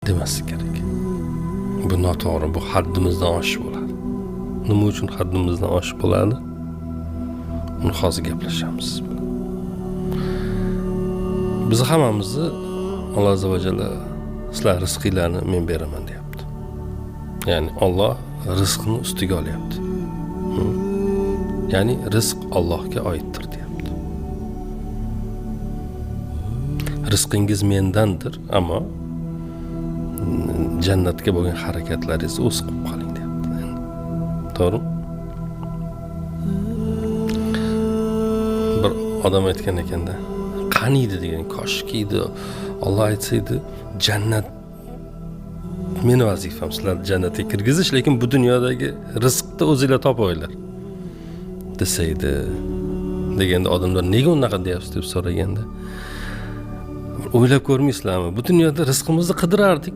Demaslik kerak. Bu noto'g'ri, bu haddimizdan oshish bo'ladi. Nima uchun haddimizdan oshish bo'ladi? Uni hozir gaplashamiz. Biz hammamizni Alloh azza va jalla sizlar rizqinglarni men beraman deyapti. Ya'ni Olloh rizqni ustiga olyapti. Ya'ni rizq Allohga oiddir deyapti. Rizqingiz mendandir, ammo jannatga bo'lgan harakatlaringizni o'z qilib qoling deyapti. To'g'rimi? Bir odam aytgan ekanda, qaniydi degan, koshki edi Olloh aytsa edi, jannat meni vazifam, sizlarni jannatga kirgizish, lekin bu dunyodagi rizqni o'zinglar topinglar desa edi deganda, odamlar nega unaqa deyapsiz deb so'raganda, o'ylab ko'rmaysizlarmi, bu dunyoda rizqimizni qidirardik.